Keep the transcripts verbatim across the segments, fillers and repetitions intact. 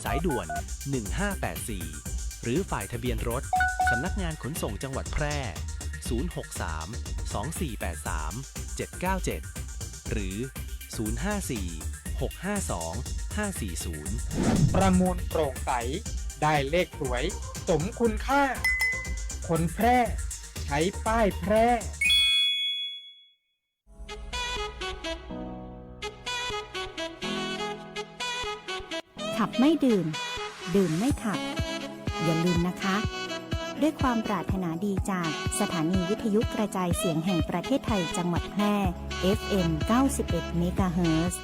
สายด่วน หนึ่งห้าแปดสี่ หรือฝ่ายทะเบียนรถ สำนักงานขนส่งจังหวัดแพร่ ศูนย์หกสาม สองสี่แปดสาม เจ็ดเก้าเจ็ด หรือ ศูนย์ห้าสี่ หกห้าสอง ห้าสี่ศูนย์ ประมูลโปร่งใส ได้เลขสวย สมคุณค่า คนแพร่ ใช้ป้ายแพร่ ขับไม่ดื่ม ดื่มไม่ขับ อย่าลืมนะคะ ด้วยความปรารถนาดีจากสถานีวิทยุกระจายเสียงแห่งประเทศไทยจังหวัดแพร่ เอฟเอ็ม เก้าสิบเอ็ด เมกะเฮิรตซ์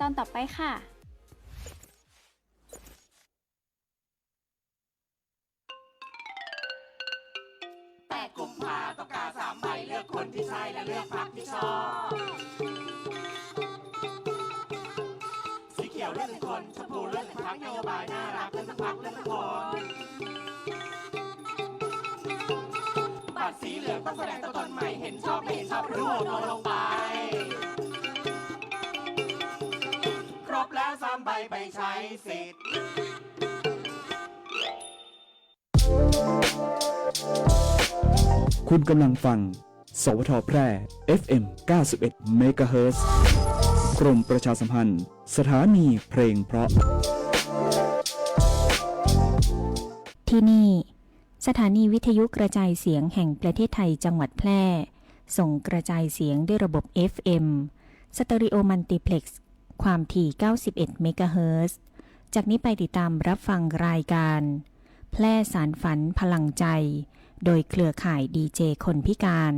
ตอนต่อไปค่ะ แปดกุมภาต้องกาสามใบ เลือกคนที่ใช่และเลือกพรรคที่ชอบ สีเขียวเลือกหนึ่งคน ชมพูเลือกหนึ่งพรรค นโยบายน่ารักเลือกทั้งพรรคเลือกทั้งคน บัตรสีเหลืองต้องแสดงตัวตนใหม่ เห็นชอบไม่เห็นชอบรู้ตัวลงไป ครบแล้วสามใบไปใช้สิทธิ์ คุณกำลังฟัง สวท แพร่ เอฟเอ็ม เก้าสิบเอ็ด เมกะเฮิรตซ์ กรมประชาสัมพันธ์ สถานีเพลงเพราะ ที่นี่ สถานีวิทยุกระจายเสียงแห่งประเทศไทยจังหวัดแพร่ ส่งกระจายเสียงด้วยระบบ เอฟเอ็ม สเตอริโอมัลติเพล็กซ์ ความถี่ เก้าสิบเอ็ด เมกะเฮิรตซ์ จากนี้ไปติดตามรับฟังรายการ แพร่สานฝันพลังใจ โดยเครือข่ายดีเจคนพิการ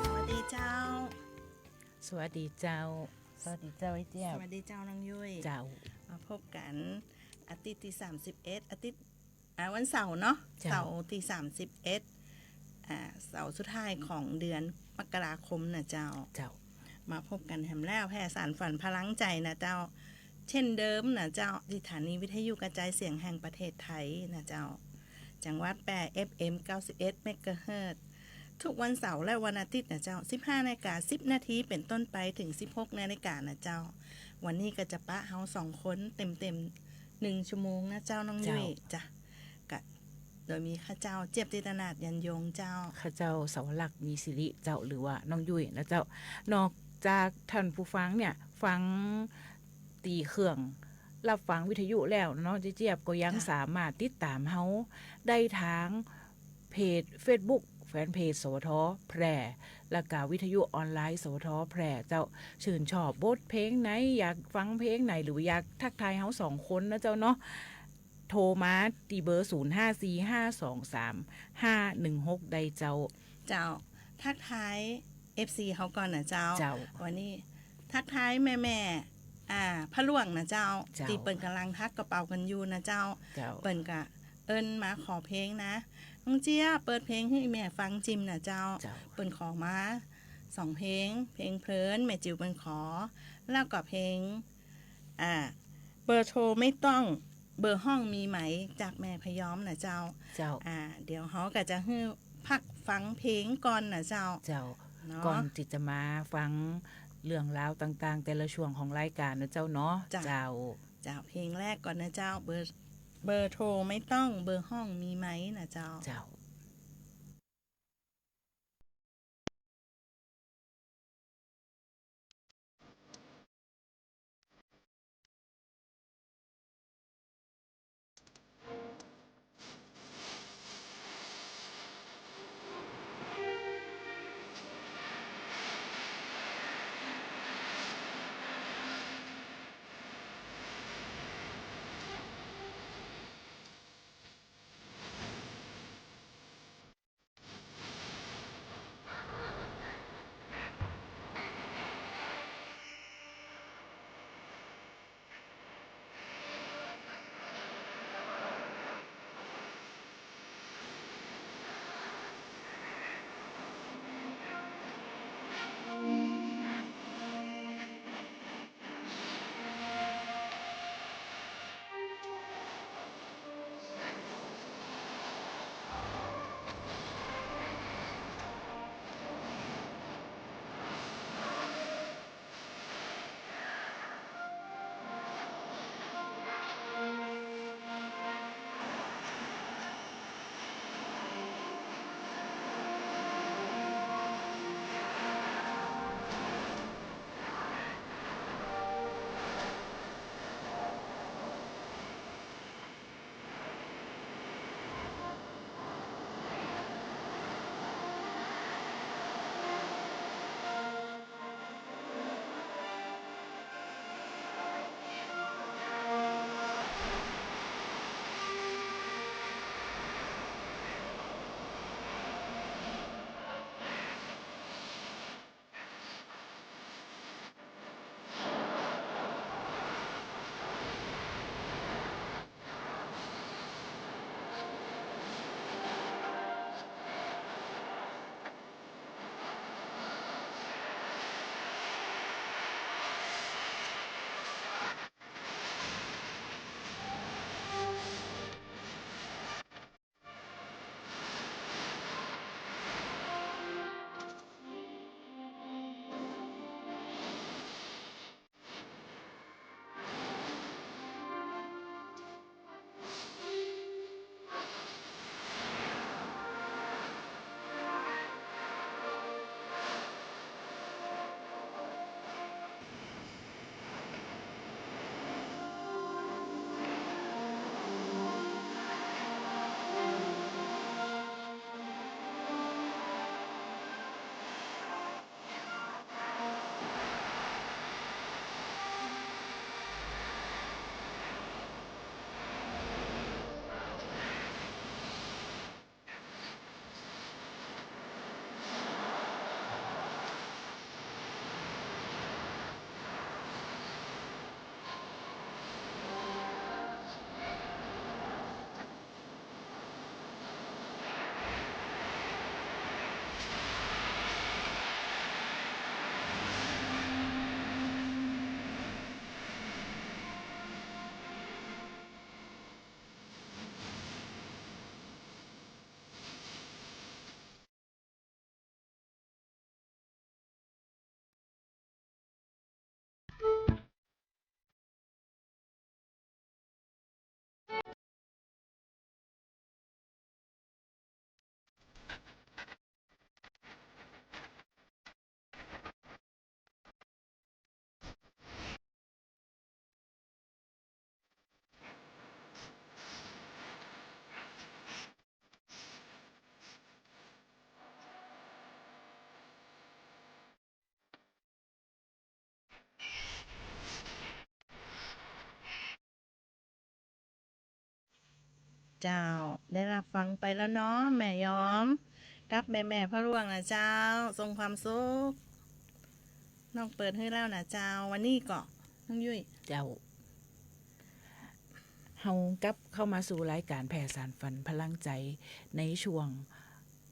สวัสดีเจ้า สวัสดีเจ้า สวัสดีเจ้าไอ้เจี๊ยบ สวัสดีเจ้าน้องยุ้ย เจ้า มาพบกันอาทิตย์ที่สามสิบเอ็ด อาทิตย์ อ่า วันเสาร์เนาะ เจ้า เสาร์ที่สามสิบเอ็ด อ่า เสาร์สุดท้ายของเดือนมกราคมนะเจ้า เจ้า มาพบกันแหมแล้ว แพร่สานฝันพลังใจนะเจ้า เช่นเดิมนะเจ้า ที่สถานีวิทยุกระจายเสียงแห่งประเทศไทยนะเจ้า จังหวัดแพร่ เอฟเอ็ม เก้าสิบเอ็ด เมกะเฮิรตซ์ ทุกวันเสาร์และวันอาทิตย์นะเจ้า สิบห้านาฬิกาสิบนาทีเป็นต้นไปถึงสิบหกนาฬิกานะเจ้า วันนี้ก็จะปะเฮาสองคนเต็มๆ หนึ่งชั่วโมงนะเจ้าน้องยุ้ย เจ้า จ้ะ ก็โดยมีข้าเจ้าเจี๊ยบจิตรนาถ ยันยงเจ้า ข้าเจ้าสวรักษ์ มีสิริเจ้า หรือว่าน้องยุ้ยนะเจ้า นอกจากท่านผู้ฟังเนี่ย ฟังตี้เครื่อง รับฟังวิทยุแล้วเนาะ เจ๊เจี๊ยบก็ยัง จ้ะ สามารถติดต๋ามเฮาได้ตางเพจเฟซบุ๊ก แฟนเพจ สวท แพร่ แล้วก็วิทยุออนไลน์ สวท แพร่เจ้า ชื่นชอบบทเพลงไหน อยากฟังเพลงไหน หรือว่าอยากทักทายเฮาสองคนนะเจ้าเนาะ โทรมาตี้เบอร์ ศูนย์ห้าสี่ห้าสองสามห้าหนึ่งหก ได้เจ้า เจ้า ทักทาย เอฟซี เฮาก่อนนะเจ้า เจ้า วันนี้ทักทายแม่ๆ อ่า พะล่วงนะเจ้า เจ้า ตี้เปิ้นก่ำลังฮักกระเป๋ากั๋นอยู่นะเจ้า เจ้า เปิ้นก็เอิ้นมาขอเพลงนะ น้องเจี๊ยบเปิดเพลงหื้อแม่ฟังจิมนะเจ้า เจ้า เปิ้นขอมาสองเพลง เพลงเพลิน แม่จิ๋วเปิ้นขอ แล้วก็เพลง อ่า เบอร์โทรไม่ต้อง เบอร์ห้องมีไหม จากแม่พะยอมนะเจ้า เจ้า อ่า เดี๋ยวเฮาก็จะหื้อพักฟังเพลงก่อนนะเจ้า เจ้า เนาะ ก่อนตี้จะมาฟังเรื่องราวต่างๆ แต่ละช่วงของรายการนะเจ้าเนาะ เจ้า เจ้า เจ้า เพลงแรกก่อนนะเจ้า เบอร์ เบอร์โทรไม่ต้อง เบอร์ห้องมีไหมนะเจ้า เจ้า เจ้า ได้ฮับฟังไปแล้วเนาะ แม่ยอม กับแม่ๆ พ่อหลวงนะเจ้า ส่งความสุข น้องเปิดหื้อแล้วนะเจ้า วันนี้ก็ น้องยุ้ย เจ้า เฮากลับเข้ามาสู่รายก๋านแผ่สานฝันพลังใจ๋ ในช่วง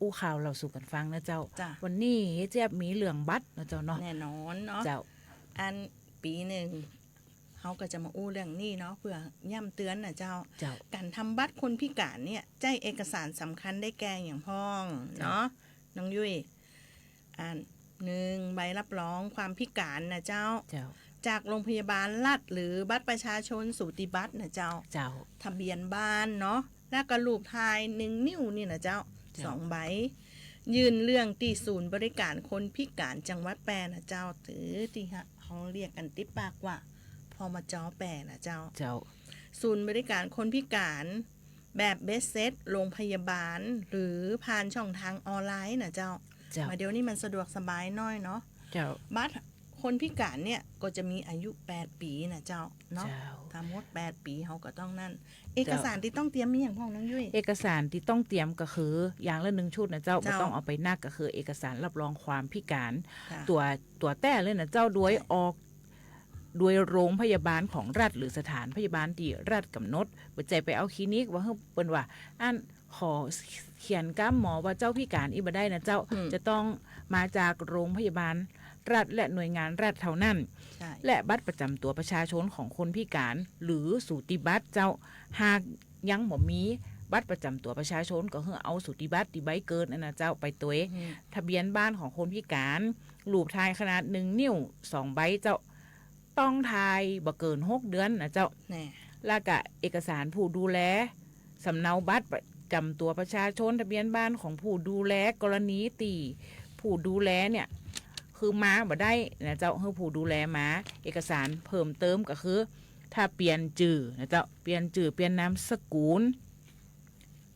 อู้ข่าวเล่าสู่กั๋นฟังนะเจ้า จ้ะ วันนี้เจ๊ยบมีเรื่องบัตรนะเจ้าเนาะ แน่นอนเนาะ เจ้า อันปี๋นึ่ง เฮาก็จะมาอู้เรื่องนี้เนาะ เปื้อย้ำเตื๋อนนะเจ้า เจ้า ก๋านทำบัตรคนพิก๋านเนี่ย ใจ๊เอกสารสำคัญได้แก่อย่างพ่อง เจ้า เนาะ น้องยุ้ย อันนึ่ง ใบฮับรองความพิก๋านนะเจ้า เจ้า จากโรงพยาบาลรัฐหรือบัตรประชาชนสูติบัตรนะเจ้า เจ้า ทะเบียนบ้านเนาะ แล้วก็รูปถ่ายนึ่งนิ้วนี่นะเจ้า เจ้า สองใบ ยื่นเรื่องตี้ศูนย์บริก๋านคนพิก๋านจังหวัดแป้นะเจ้า หรือตี้เฮาเรียกกั๋นติดปากว่า พมจ. แป้นะเจ้า เจ้า ศูนย์บริก๋านคนพิก๋านแบบเบ็ดเสร็จโรงพยาบาล หรือผ่านช่องทางออนไลน์นะเจ้า เจ้า มาเดี๋ยวนี้มันสะดวกสบายหน้อยเนาะ เจ้า บัตรคนพิก๋านเนี่ยก็จะมีอายุแปดปี๋นะเจ้าเนาะ เจ้า ทั้งหมดแปดปี๋ เฮาก็ต้องนั่น เอกสารตี้ต้องเตรียมมีหยังพ่องน้องยุ้ย เอกสารตี้ต้องเตรียมก็คืออย่างละนึ่งชุดนะเจ้า เจ้า บ่ต้องเอาไปนัก ก็คือเอกสารฮับรองความพิก๋าน ค่ะ ตั๋ว ตั๋วแต๊เลยนะเจ้า โดย ใช่ ออก โดยโรงพยาบาลของรัฐหรือสถานพยาบาลตี้รัฐก๋ำหนด บ่ใจ้ไปเอาคลินิกว่าหื้อเปิ้นว่า อัน ขอเขียนกำหมอว่าเจ้าพิก๋านอี้บ่ได้นะเจ้า อืม จะต้องมาจากโรงพยาบาลรัฐและหน่วยงานรัฐเท่านั้น ใช่ และบัตรประจ๋ำตั๋วประชาชนของคนพิก๋าน หรือสูติบัตรเจ้า หากยังบ่มีบัตรประจ๋ำตั๋วประชาชน ก็หื้อเอาสูติบัตรตี้ใบเกิดนั่นนะเจ้า ไปตวย อืม ทะเบียนบ้านของคนพิก๋าน รูปถ่ายขนาดนึ่งนิ้วสองใบเจ้า ต้องถ่ายบ่เกินหกเดือนนะเจ้า แน่ แล้วก็เอกสารผู้ดูแล สำเนาบัตรประจ๋ำตั๋วประชาชน ทะเบียนบ้านของผู้ดูแล กรณีตี้ผู้ดูแลเนี่ย คือมาบ่ได้นะเจ้า หื้อผู้ดูแลมา เอกสารเพิ่มเติมก็คือ ถ้าเปลี่ยนจื้อนะเจ้า เปลี่ยนจื้อ เปลี่ยนนามสกุล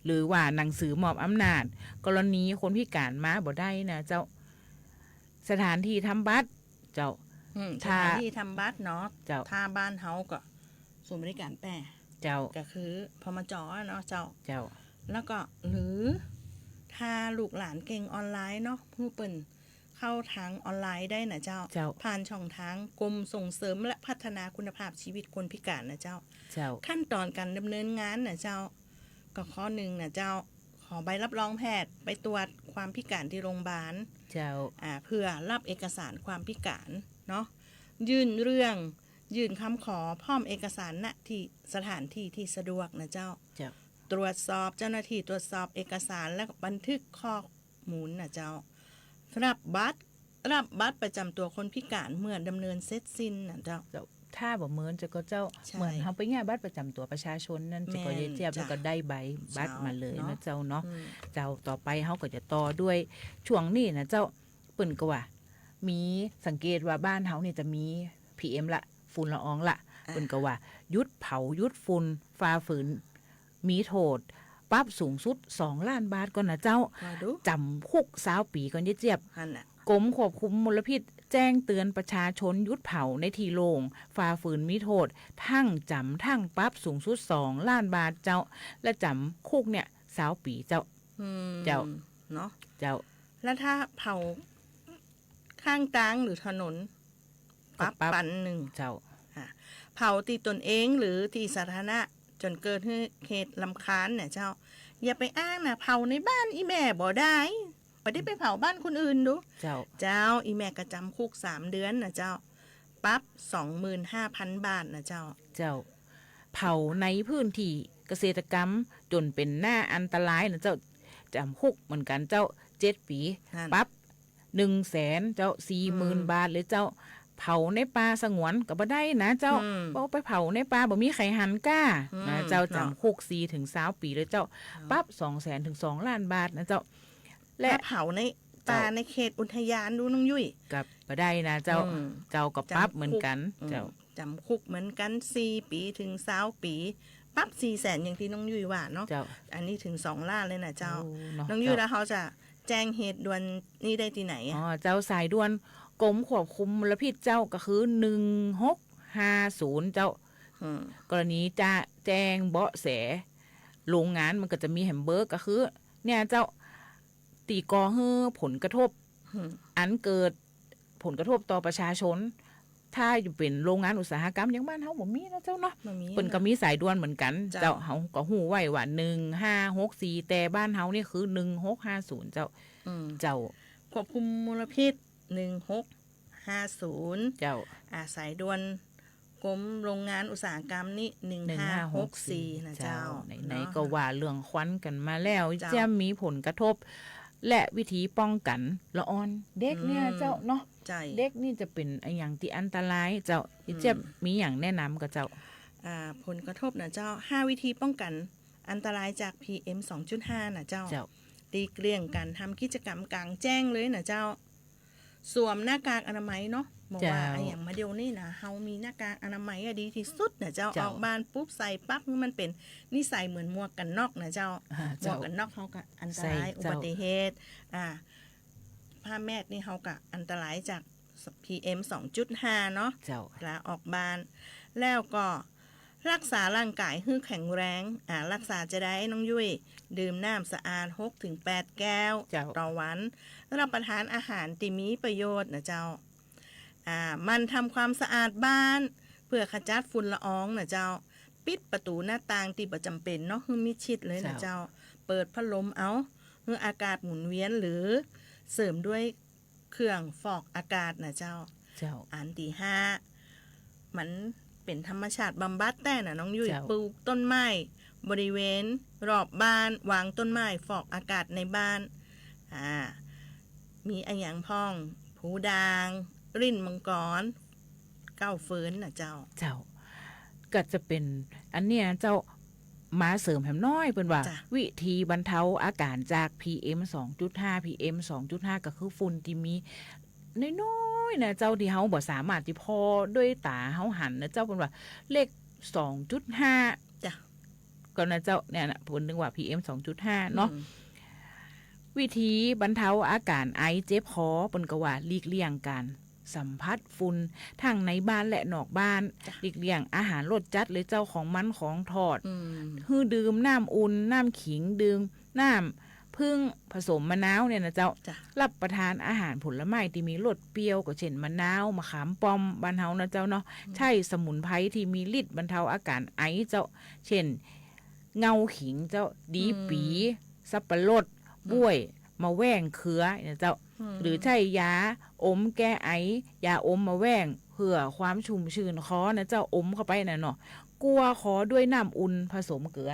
หรือว่าหนังสือมอบอำนาจ กรณีคนพิก๋านมาบ่ได้นะเจ้า สถานตี้ทำบัตร เจ้า อืม ถ้า สถานตี้ทำบัตรเนาะ เจ้า ถ้าบ้านเฮาก็ศูนย์บริก๋านแป้ เจ้า ก็คือ พมจ. เนาะเจ้า เจ้า แล้วก็ หรือ ถ้าลูกหลานเก่งออนไลน์เนาะ หื้อเปิ้นเข้าทางออนไลน์ได้นะเจ้า เจ้า ผ่านช่องทางกรมส่งเสริมและพัฒนาคุณภาพชีวิตคนพิก๋านนะเจ้า เจ้า ขั้นตอนก๋านดำเนินงานนะเจ้า ก็ข้อนึ่งนะเจ้า ขอใบฮับรองแพทย์ไปตรวจความพิก๋านตี้โรงพยาบาล เจ้า อ่า เปื้อฮับเอกสารความพิก๋านเนาะ ยื่นเรื่อง ยื่นกำขอพร้อมเอกสาร ณ ตี้สถานตี้ตี้สะดวกนะเจ้า เจ้า ตรวจสอบ เจ้าหน้าตี้ตรวจสอบเอกสารและบันทึกข้อมูลนะเจ้า ฮับบัตร ฮับบัตรประจ๋ำตั๋วคนพิก๋านเมื่อดำเนินเสร็จสิ้นนะเจ้า เจ้า ถ้าบ่เหมือนเจ้าก็เจ้า ใช่ เหมือนเฮาไปเยียะบัตรประจ๋ำตั๋วประชาชนนั่นเจ้าก็ แม่น เยียะเจียบ เจ้า แล้วก็ได้ใบบัตรมาเลยนะเจ้าเนาะ อืม เจ้า ต่อไปเฮาก็จะต่อด้วยช่วงนี้นะเจ้า เปิ้นก็ว่า มีสังเกตว่าบ้านเฮาเนี่ยจะมี PM ละ ฝุ่นละอองละ อ่า เปิ้นก็ว่า หยุดเผา หยุดฝุ่น ฝ่าฝืน มีโต้ษ ปรับสูงสุดสองล้านบาทก่อนนะเจ้า ว่าดู จ๋ำคุกซาวปี๋ก่อนเยียะเจียบ หั้นน่ะ กรมควบคุมมลพิษแจ้งเตือนประชาชนหยุดเผาในที่โล่ง ฝ่าฝืนมีโต้ษ ตึงจ๋ำตึงปรับสูงสุดสองล้านบาทเจ้า และจ๋ำคุกเนี่ยซาวปี๋เจ้า อืม เจ้า เนาะ เจ้า แล้วถ้าเผาข้างตางหรือถนน ก็ปรับ ปรับปันนึ่ง เจ้า อ่ะ เผาตี้ตนเองหรือตี้สาธารณะ จ๋นเกิดหื้อเหตุรำคาญเนี่ยเจ้า อย่าไปอ้างนะ เผาในบ้านอี่แม่บ่ได้ บ่ได้ไปเผาบ้านคนอื่นดู เจ้า เจ้า อี่แม่ก็จ๋ำคุกสามเดือนนะเจ้า ปรับสองหมื่นห้าพันบาทนะเจ้า เจ้า เผาในพื้นตี้เกษตรกรรมจ๋นเป๋นหน้าอันตรายนะเจ้า จ๋ำคุกเหมือนกั๋นเจ้า เจ็ดปี๋ หั้น ปรับหนึ่งแสนเจ้า สี่หมื่น อืม บาทเลยเจ้า เผาในป่าสงวนก็บ่ได้นะเจ้า อืม บ่ไปเผาในป่า บ่มีใผหันก้า อืม นะเจ้า เนาะ จ๋ำคุกสี่เถิงซาวปี๋เลยเจ้า เจ้า ปรับสองแสนเถิงสองล้านบาทนะเจ้า และ ถ้าเผาในป่า เจ้า ในเขตอุทยานดูน้องยุ้ย ก็บ่ได้นะเจ้า อืม เจ้าก็ปรับเหมือนกั๋น จ๋ำคุก เจ้า อืม จ๋ำคุกเหมือนกั๋น สี่ปี๋เถิงซาวปี๋ ปรับสี่แสนอย่างตี้น้องยุ้ยว่าเนาะ เจ้า อันนี้เถิงสองล้านเลยนะเจ้า โอ้ เนาะ น้องยุ้ย เจ้า แล้วเฮาจะแจ้งเหตุด่วนนี้ได้ตี้ไหนอะ อ๋อ เจ้า สายด่วนกรมควบคุมมลพิษเจ้า ก็คือหนึ่งหกห้าศูนย์เจ้า อืม กรณีจะแจ้งเบาะแส โรงงานมันก็จะมีแหมเบ้อ ก็คือ เนี่ยเจ้า ตี้ก่อหื้อผลกระทบ อืม อันเกิดผลกระทบต่อประชาชน ถ้าอยู่เป๋นโรงงานอุตสาหกรรมอย่างบ้านเฮาบ่มีนะเจ้าเนาะ บ่มี เปิ้นก็มีสายด่วนเหมือนกั๋น เจ้า เจ้า เฮาก็ฮู้ไว้ว่า หนึ่งห้าหกสี่ แต่บ้านเฮานี่คือ หนึ่งหกห้าศูนย์ เจ้า อืม เจ้า ควบคุมมลพิษ หนึ่งหกห้าศูนย์ เจ้า อ่า สายด่วนกรมโรงงานอุตสาหกรรมนี่ หนึ่งห้าหกสี่ นะเจ้า เจ้า ไหนๆ เนาะ ก็ว่าเรื่องควันกั๋นมาแล้ว เจ้า จะมีผลกระทบ และวิธีป้องกั๋นละอ่อน เด็กเนี่ย อืม เจ้าเนาะ ใจ้ เด็กนี่จะเป๋นอะหยังตี้อันตรายเจ้า อืม เจี๊ยบมีหยังแนะนำก่อเจ้า อ่า ผลกระทบนะเจ้า ห้าวิธีป้องกั๋นอันตรายจาก พีเอ็ม สองจุดห้า นะเจ้า เจ้า หลีกเลี่ยงก๋านทำกิจกรรมกลางแจ้งเลยนะเจ้า สวมหน้ากากอนามัยเนาะ บอกว่า เจ้า อะหยังมาเดี๋ยวนี้นะ เฮามีหน้ากากอนามัยอะดีตี้สุดนะเจ้า เจ้า ออกบ้านปุ๊บใส่ปั๊บ มันเป๋นนิสัยเหมือนหมวกกั๋นน็อกนะเจ้า อ่า เจ้า หมวกกั๋นน็อกเฮาก็อันตราย ใจ้ อุบัติเหตุ เจ้า อ่า ผ้าแมสนี่เฮาก็อันตรายจาก พีเอ็ม สองจุดห้า เนาะ เจ้า เวลาออกบ้าน แล้วก็รักษาร่างก๋ายหื้อแข็งแรง อ่า รักษาจะใดน้องยุ้ย ดื่มน้ำสะอาด หกถึงแปดแก้ว เจ้า ต่อวัน รับประทานอาหารตี้มีประโยชน์นะเจ้า อ่า หมั่นทำความสะอาดบ้าน เพื่อขจัดฝุ่นละอองนะเจ้า ปิดประตู๋หน้าต่างตี้บ่จ๋ำเป๋นเนาะ หื้อมิดชิดเลยนะเจ้า เจ้า เปิดพัดลมเอา หื้ออากาศหมุนเวียน หรือเสริมด้วยเครื่องฟอกอากาศนะเจ้า เจ้า อันตี้ห้า มันเป๋นธรรมชาติบำบัดแต๊นะน้องยุ้ย เจ้า ปลูกต้นไม้บริเวณรอบบ้าน วางต้นไม้ฟอกอากาศในบ้าน อ่า มีอะหยังพ่อง พูด่าง ริ่นมังกร เก๊าเฟิร์นนะเจ้า เจ้า ก็จะเป๋นอันเนี้ยเจ้า มาเสริมแหมน้อยเปิ้นว่า จ้ะ วิธีบรรเทาอาการจาก พีเอ็ม สองจุดห้า พีเอ็ม สองจุดห้า ก็คือฝุ่นตี้มีน้อยๆ นะเจ้า ตี้เฮาบ่สามารถตี้ผ่อด้วยต๋าเฮาหันนะเจ้า เปิ้นว่าเลข สองจุดห้า จ้ะ ก็นะเจ้า เนี่ยนะ เปิ้นเรียกว่า พีเอ็ม สองจุดห้า เนาะ อืม วิธีบรรเทาอาการไอเจ็บคอ เปิ้นก็ว่าหลีกเลี่ยงก๋านสัมผัสฝุ่น ทั้งในบ้านและนอกบ้าน จ้ะ หลีกเลี่ยงอาหารรสจัดเลยเจ้า ของมันของทอด อืม หื้อดื่มน้ำอุ่น น้ำขิง ดื่มน้ำผึ้งผสมมะนาวเนี่ยนะเจ้า จ้ะ รับประทานอาหารผลไม้ตี้มีรสเปรี้ยว ก็เช่นมะนาว มะขามป้อมบ้านเฮานะเจ้าเนาะ อืม ใช้สมุนไพรตี้มีฤทธิ์บรรเทาอาการไอเจ้า เช่น เงาขิงเจ้า ดี๋ อืม ปี๋ สับปะรด อืม บ้วย มะแว้ง เขือเนี่ยเจ้า อืม หรือใช้ยาอมแก้ไอ ยาอมมะแว้ง เพื่อความชุ่มชื่นคอนะเจ้า อมเข้าไปนะเนาะ กั๊วคอด้วยน้ำอุ่นผสมเกลือ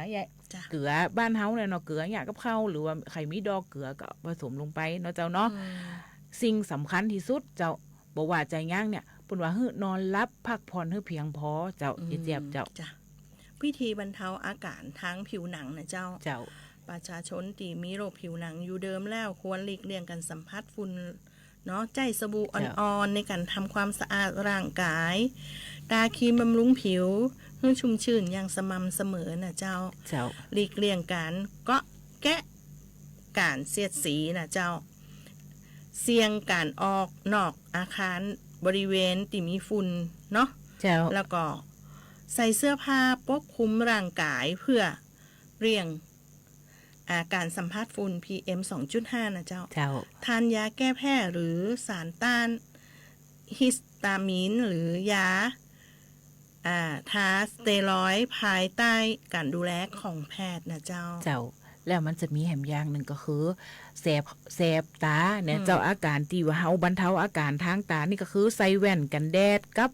จ้ะ เกลือบ้านเฮาเนี่ยเนาะ เกลือหยากับข้าว หรือว่าใผมีดอกเกลือก็ผสมลงไปเนาะเจ้าเนาะ อืม สิ่งสำคัญตี้สุดเจ้า บ่ว่าจะหยังเนี่ย เปิ้นว่าหื้อนอนหลับพักผ่อนหื้อเพียงพอเจ้า อืม เจี๊ยบเจ้า จ้ะ วิธีบรรเทาอาการทางผิวหนังนะเจ้า เจ้า ประชาชนตี้มีโรคผิวหนังอยู่เดิมแล้ว ควรหลีกเลี่ยงก๋านสัมผัสฝุ่นเนาะ ใจ๊สบู่อ่อนๆ เจ้า ในก๋านทำความสะอาดร่างกาย ตาครีมบำรุงผิว หื้อชุ่มชื่นอย่างสม่ำเสมอนะเจ้า เจ้า หลีกเลี่ยงก๋านเกาะแกะ ก๋านเสียดสีนะเจ้า เสี่ยงก๋านออกนอกอาคารบริเวณตี้มีฝุ่นเนาะ เจ้า แล้วก็ใส่เสื้อผ้าปกคลุมร่างกายเพื่อเลี่ยง อ่า ก๋านสัมผัสฝุ่น พีเอ็ม สองจุดห้า นะเจ้า เจ้า ทานยาแก้แพ้หรือสารต้านฮิสตามีน หรือยา อ่า ทาสเตียรอยด์ภายใต้ก๋านดูแลของแพทย์นะเจ้า เจ้า แล้วมันจะมีแหมอย่างนึ่งก็คือ แสบ แสบต๋าเนี่ย อืม เจ้า อาการตี้ว่าเฮาบรรเทาอาการตางต๋านี่ก็คือใส่แว่นกั๋นแดดกับ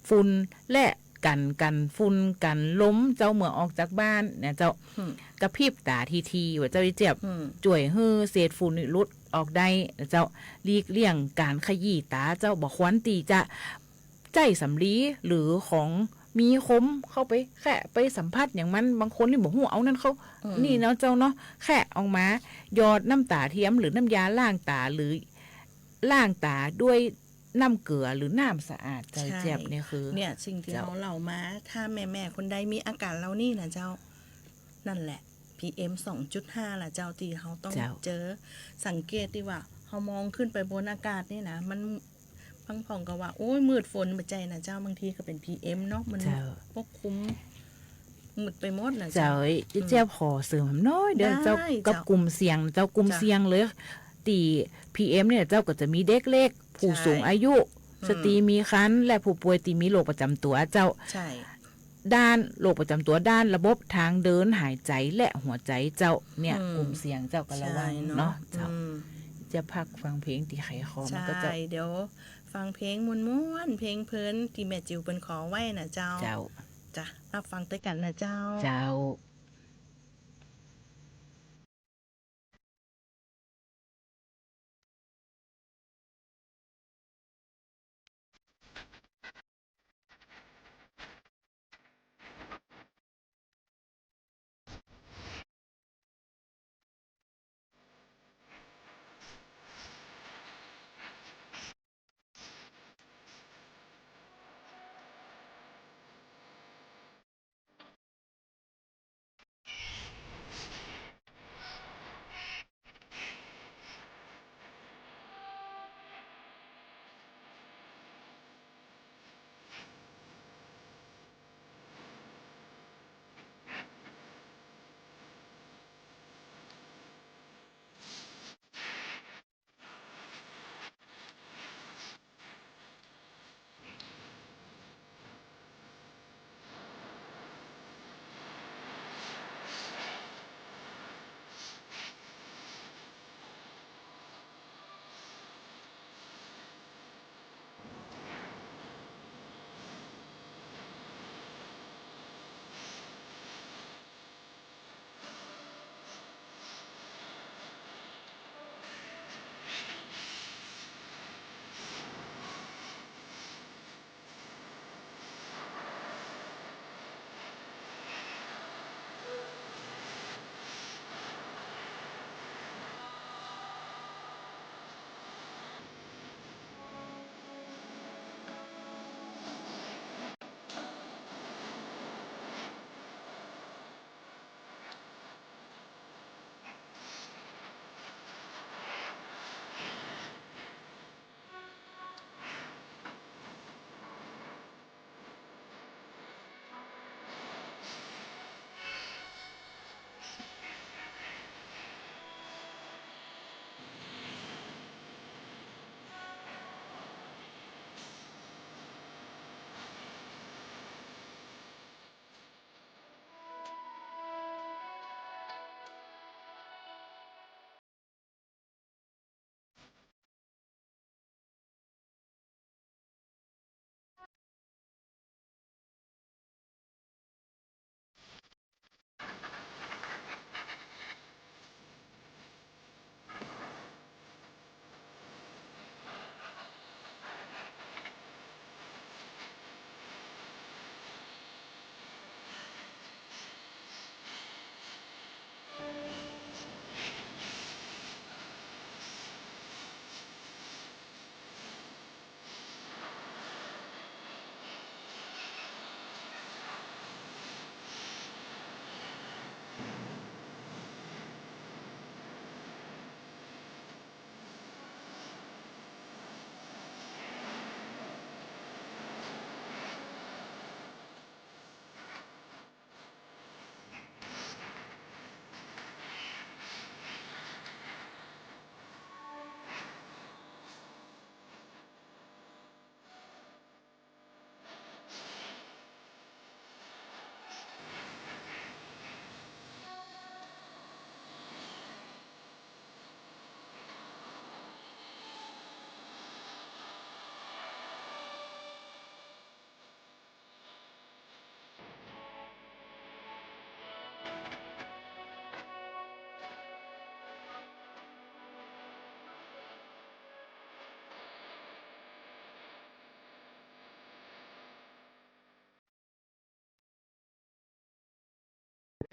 ฝุ่น และกั๋น กั๋นฝุ่นกั๋นลมเจ้า เมื่อออกจากบ้านเนี่ยเจ้า อืม กระพริบต๋าทีๆ ว่าเจ้า เจี๊ยบ อืม จ้วยหื้อเศษฝุ่นนี่หลุดออกได้นะเจ้า หลีกเลี่ยงก๋านขยี้ต๋าเจ้า บ่ควรตี้จะ ใจ๊สำลีหรือของมีคมเข้าไปแคะไปสัมผัสหยังมัน บางคนนี่บ่ฮู้ เอานั่นเข้า อืม นี่เนาะเจ้าเนาะ แคะออกมา หยอดน้ำต๋าเทียมหรือน้ำยาล้างต๋า หรือล้างต๋าด้วยน้ำเกลือหรือน้ำสะอาด เจ้า ใช่ เจี๊ยบ เนี่ยคือ เนี่ยสิ่งตี้ เจ้า เฮาเล่ามา ถ้าแม่ๆ คนใดมีอาการเหล่านี้นะเจ้า นั่นแหละ พีเอ็ม สองจุดห้า ล่ะเจ้า ตี้เฮาต้อง เจ้า เจอ สังเกตตี้ว่าเฮามองขึ้นไปบนอากาศนี่นะ มัน บางพ่องก็ว่า โอ๊ย มืดฝน บ่ใจ้นะเจ้า บางทีก็เป๋น พีเอ็ม เนาะ มัน เจ้า ปกคลุม หมดไปหมดนะเจ้า เจ้า เอ้ย อืม เจ๊ยบขอเสริมหน่อยเดียวเจ้า ได้ กับ เจ้า กลุ่มเสี่ยง เจ้า กลุ่ม เจ้า เสี่ยงเลย ตี้ พีเอ็ม เนี่ยเจ้าก็จะมีเด็กเล็ก ผู้ ใช่ สูงอายุ อืม สตรีมีครรภ์ และผู้ป่วยตี้มีโรคประจำตั๋วเจ้า ใช่ ด้านโรคประจำตั๋วด้านระบบทางเดินหายใจและหัวใจเจ้า เนี่ย อืม กลุ่มเสี่ยงเจ้าก็ระวัง ใช่เนาะ เนาะเจ้า อืม จะพักฟังเพลงตี้ใค่ขอมาก่อนเจ้า ใช่ เดี๋ยวฟังเพลงม่วนๆ เพลงเพลินตี้แม่จิ๋วเปิ้นขอไว้นะเจ้า เจ้า จ้ะ รับฟังตวยกั๋นนะเจ้า เจ้าข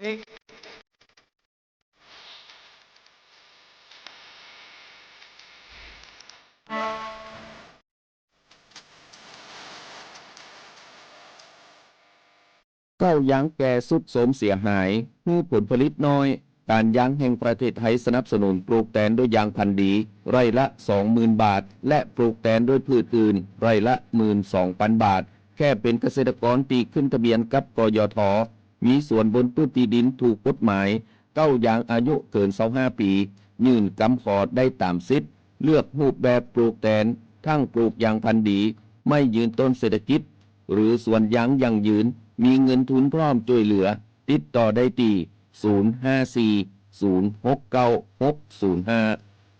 ้าวยางแก่ทรุดโทรมเสียหาย หื้อผลผลิตน้อย ก๋านยางแห่งประเทศไทยสนับสนุนปลูกแตนด้วยยางพันธุ์ดี ไร่ละสองหมื่นบาท และปลูกแตนด้วยพืชอื่น ไร่ละหมื่นสองปันบาท แค่เป๋นเกษตรกรตี้ขึ้นทะเบียนกับ กยท. มีสวนบนพื้นตี้ดินถูกกฎหมาย เก๊ายางอายุเกินซาวห้าปี๋ ยื่นกำขอได้ต๋ามสิทธิ์ เลือกรูปแบบปลูกแตน ทั้งปลูกยางพันธุ์ดี ไม้ยืนต้นเศรษฐกิจ หรือสวนยางยั่งยืน มีเงินทุนพร้อมจ้วยเหลือ ติดต่อได้ตี้ ศูนย์ ห้า สี่ ศูนย์ หก เก้า หก ศูนย์ ห้า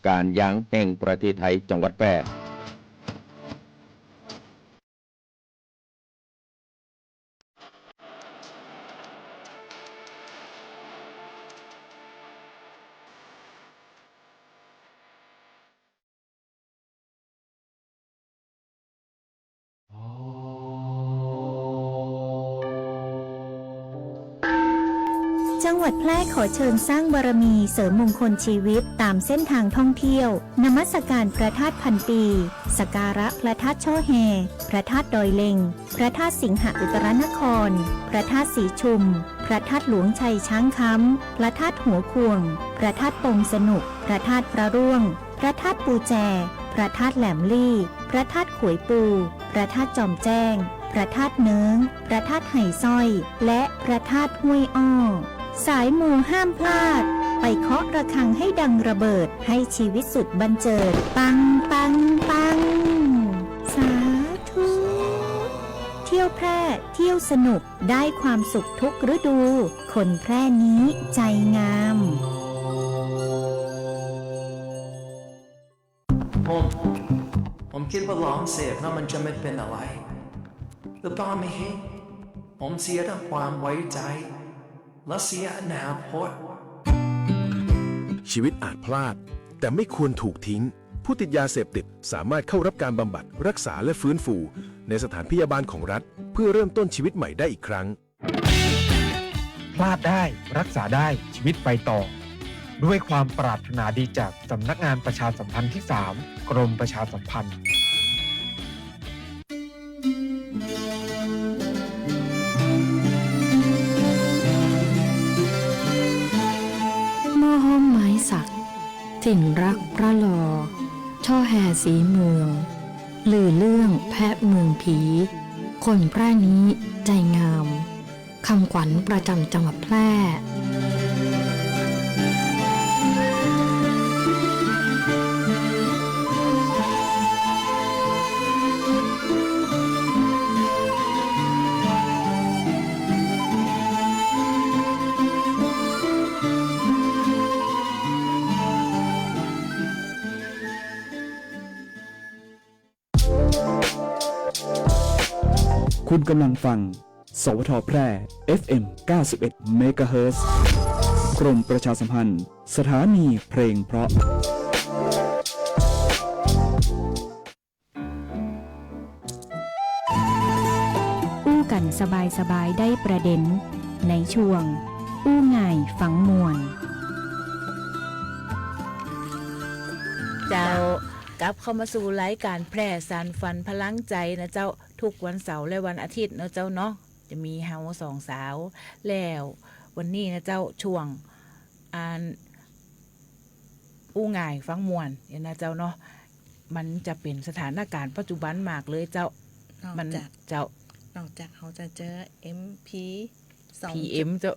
ก๋านยางแห่งประเทศไทย จังหวัดแพร่ จังหวัดแพร่ขอเชิญสร้างบารมีเสริมมงคลชีวิตตามเส้นทางท่องเที่ยว นมัสการพระธาตุพันปี สักการะพระธาตุช่อแฮ พระธาตุดอยเล็ง พระธาตุสิงหอุตรนคร พระธาตุศรีชุม พระธาตุหลวงชัยช้างคำ พระธาตุหัวข่วง พระธาตุปงสนุก พระธาตุพระร่วง พระธาตุปูแจ พระธาตุแหลมลี่ พระธาตุขวยปู พระธาตุจอมแจ้ง พระธาตุเนิ้ง พระธาตุไหส้อย และพระธาตุห้วยอ้อ สายมูห้ามพลาด ไปเคาะระฆังให้ดังระเบิด ให้ชีวิตสุดบันเจิด ปัง ปัง ปัง สาธุ เที่ยวแพร่ เที่ยวสนุก ได้ความสุขทุกฤดู คนแพร่นี้ใจงาม ผม ผมกึ๊ดว่าลองเสพแล้วมันจะไม่เป๋นอะไร หรือเป๋นมิหื้อ ผมเสียทั้งความไว้ใจ๋ และเสียอนาคต ชีวิตอาจพลาด แต่ไม่ควรถูกทิ้ง ผู้ติดยาเสพติดสามารถเข้ารับการบำบัด รักษา และฟื้นฟู ในสถานพยาบาลของรัฐ เพื่อเริ่มต้นชีวิตใหม่ได้อีกครั้ง พลาดได้ รักษาได้ ชีวิตไปต่อ ด้วยความปรารถนาดีจากสำนักงานประชาสัมพันธ์ที่สาม กรมประชาสัมพันธ์ หม้อห้อมไม้สัก ถิ่นรักพระลอ ช่อแฮสีเมือง ลือเรื่องแพะเมืองผี คนแพร่นี้ใจงาม คำขวัญประจำจังหวัดแพร่ คุณกำลังฟัง สวท แพร่ เอฟเอ็ม เก้าสิบเอ็ด เมกะเฮิรตซ์ กรมประชาสัมพันธ์ สถานีเพลงเพราะ อู้กั๋นสบายๆ ได้ประเด็น ในช่วง อู้ง่ายฟังม่วน เจ้า กลับเข้ามาสู่รายการแพร่สานฝันพลังใจ๋นะเจ้า ทุกวันเสาร์และวันอาทิตย์เนาะเจ้าเนาะ จะมีเฮาสองสาว แล้ววันนี้นะเจ้า ช่วง อัน อู้ง่ายฟังม่วนเนี่ยนะเจ้าเนาะ มันจะเป๋นสถานการณ์ปัจจุบันมากเลยเจ้า นอกจาก มัน เจ้า นอกจากเฮาจะเจอ เอ็ม พี สอง พี เอ็ม เจ้า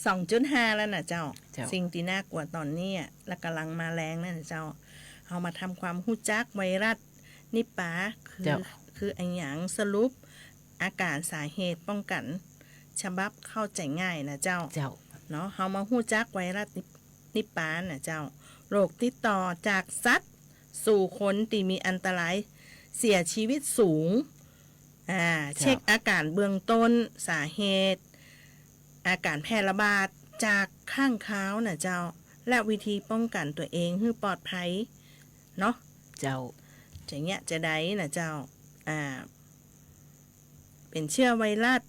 สองจุดห้า แล้วนะเจ้า เจ้า สิ่งตี้น่ากลัวต๋อนนี้อะ และก่ำลังมาแรงนั่นนะเจ้า เฮามาทำความฮู้จักไวรัสนิปา คือ เจ้า คืออะหยัง สรุป อาก๋าน สาเหตุ ป้องกั๋น ฉบับเข้าใจ๋ง่ายนะเจ้า เจ้า เนาะ เฮามาฮู้จักไวรัสนิป- นิปานะเจ้า โรคติดต่อจากสัตว์สู่คนตี้มีอันตรายเสียชีวิตสูง อ่า เจ้า เช็คอาก๋านเบื้องต้น สาเหตุ อาก๋านแพร่ระบาดจากค้างคาวนะเจ้า และวิธีป้องกั๋นตั๋วเองหื้อปลอดภัย เนาะ เจ้า จะเยียะจะใดนะเจ้า อ่า เป๋นเชื้อไวรัส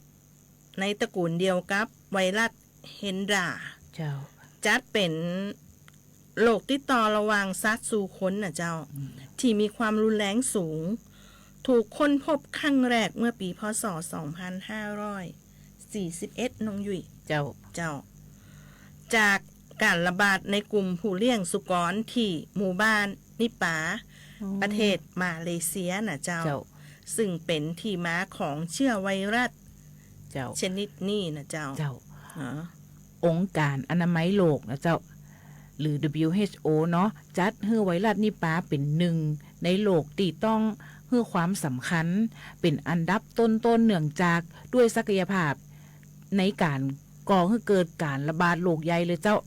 ในตระกูลเดียวกับไวรัสเฮนดรา เจ้า จัดเป๋นโรคติดต่อระหว่างสัตว์สู่คนนะเจ้า อืม ตี้มีความรุนแรงสูง ถูกค้นพบครั้งแรกเมื่อปี๋ พ.ศ. สองพันห้าร้อยสี่สิบเอ็ด น้องยุ้ย เจ้า เจ้า จากก๋านระบาดในกลุ่มผู้เลี้ยงสุกรตี้หมู่บ้านนิปา อ๋อ ประเทศมาเลเซียนะเจ้า เจ้า ซึ่งเป๋นตี้มาของเชื้อไวรัส เจ้า เจ้า ชนิดนี้นะเจ้า เจ้า อ๋อ องค์การอนามัยโลกนะเจ้า หรือ ดับเบิลยู เอช โอ เนาะ จัดหื้อไวรัสนิปาเป๋นหนึ่งในโลกตี้ต้องหื้อความสำคัญเป๋นอันดับต้นๆ เนื่องจากด้วยศักยภาพในก๋านก่อหื้อเกิดก๋านระบาดโลกใหญ่เลยเจ้า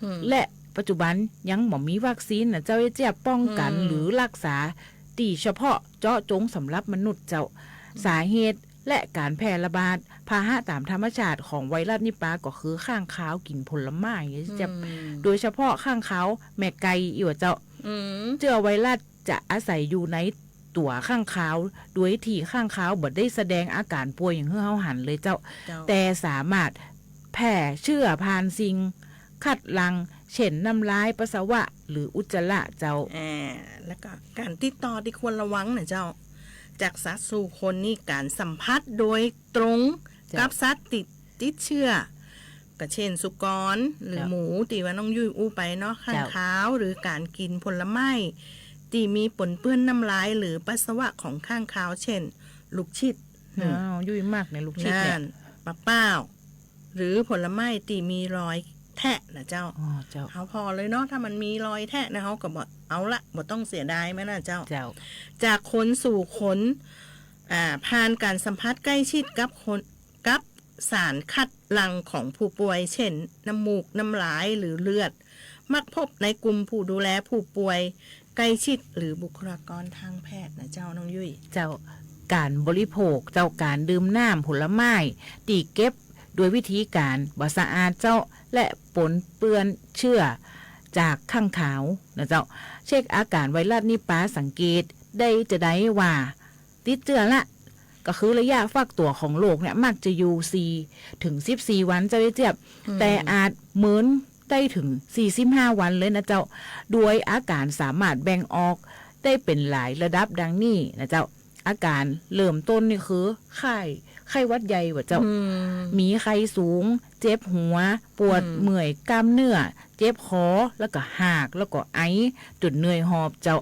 อืม และปัจจุบันยังบ่มีวัคซีนนะเจ้าเอเจี๊ยบ ป้องกั๋น อืม หรือฮักษาตี้เฉพาะเจาะจงสำหรับมนุษย์เจ้า อืม สาเหตุและก๋านแพร่ระบาด พาหะต๋ามธรรมชาติของไวรัสนิปาก็คือค้างคาวกิ๋นผลไม้เอเจี๊ยบ อืม โดยเฉพาะค้างคาวแม่ไก่อี้ว่าเจ้า อืม เจื้อไวรัสจะอาศัยอยู่ในตั๋วค้างคาว โดยตี้ค้างคาวบ่ได้แสดงอาก๋านป่วยหยังหื้อเฮาหันเลยเจ้า เจ้า แต่สามารถแพร่เจื้อผ่านสิ่ง คัดหลั่ง เช่น น้ำลาย ปัสสาวะ หรืออุจจาระเจ้า อ่า แล้วก็ก๋านติดต่อตี้ควรระวังนะเจ้า จากสัตว์สู่คนนี่ก๋านสัมผัสโดยตรง เจ้า กับสัตว์ตี้ติดเจื้อ ก็เช่น สุกร หรือ เจ้า หมู ตี้ว่าน้องยุ้ยอู้ไปเนาะ เจ้า ค้างคาว หรือก๋านกิ๋นผลไม้ตี้มีปนเปื้อนน้ำลาย หรือปัสสาวะของค้างคาว เช่น ลูกชิด อ้าว ยุ้ยมักเนี่ยลูกชิดเนี่ย นั่น มะป้าว หรือผลไม้ตี้มีรอยแทะนะเจ้า อ๋อ เจ้า เฮาผ่อเลยเนาะ ถ้ามันมีรอยแทะนะ เฮาก็บ่เอาละ บ่ต้องเสียดายมันนะเจ้า เจ้า จากคนสู่คน อ่า ผ่านก๋านสัมผัสใกล้ชิดกับคน กับสารคัดหลั่งของผู้ป่วย เช่น น้ำมูก น้ำลาย หรือเลือด มักพบในกลุ่มผู้ดูแลผู้ป่วยใกล้ชิด หรือบุคลากรทางแพทย์นะเจ้า น้องยุ้ย เจ้า ก๋านบริโภคเจ้า ก๋านดื่มน้ำผลไม้ตี้เก็บโดยวิธีก๋านบ่สะอาดเจ้า และปนเปื้อนเจื้อจากค้างคาวนะเจ้า เช็คอาก๋านไวรัสนิปาสังเกตได้จาใดว่า ติดเจื้อละ ก็คือระยะฟักตั๋วของโรคเนี่ยมักจะอยู่สี่ถึงสิบสี่วันเจ้าเอเจี๊ยบ อืม แต่อาจเมินได้เถิงสี่สิบห้าวันเลยนะเจ้า โดยอาก๋านสามารถแบ่งออกได้เป๋นหลายระดับดังนี้นะเจ้า อาก๋านเริ่มต้นนี่คือไข้ ไข้หวัดใหญ่ว่าเจ้า อืม มีไข้สูง เจ็บหัว ปวด อืม เมื่อยกล้ามเนื้อ เจ็บคอ แล้วก็หาก แล้วก็ไอ จ๋นเหนื่อยหอบเจ้า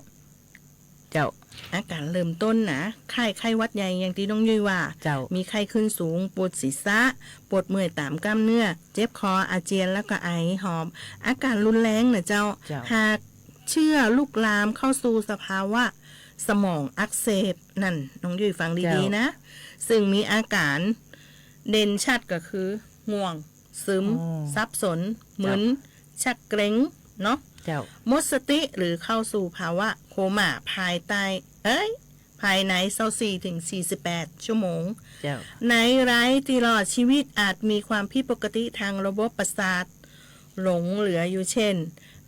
เจ้า อาก๋านเริ่มต้นนะ คล้ายไข้หวัดใหญ่อย่างตี้น้องยุ้ยว่า เจ้า มีไข้ขึ้นสูง ปวดศีรษะ ปวดเมื่อยต๋ามกล้ามเนื้อ เจ็บคอ อาเจียน แล้วก็ไอหอบ อาก๋านรุนแรงนะเจ้า เจ้า หากเจื้อลุกลามเข้าสู่สภาวะสมองอักเสบ นั่น น้องยุ้ยฟังดีๆ เจ้า นะ ซึ่งมีอาก๋านเด่นชัดก็คือง่วง ซึม อ๋อ สับสน เจ้า มึน ชักเกร็ง เนาะ เจ้า หมดสติ หรือเข้าสู่ภาวะโคม่าภายใต้ เอ้ย ภายในซาวสี่ถึงสี่สิบแปดชั่วโมง เจ้า ในรายตี้รอดชีวิตอาจมีความผิดปกติทางระบบประสาทหลงเหลืออยู่ เช่น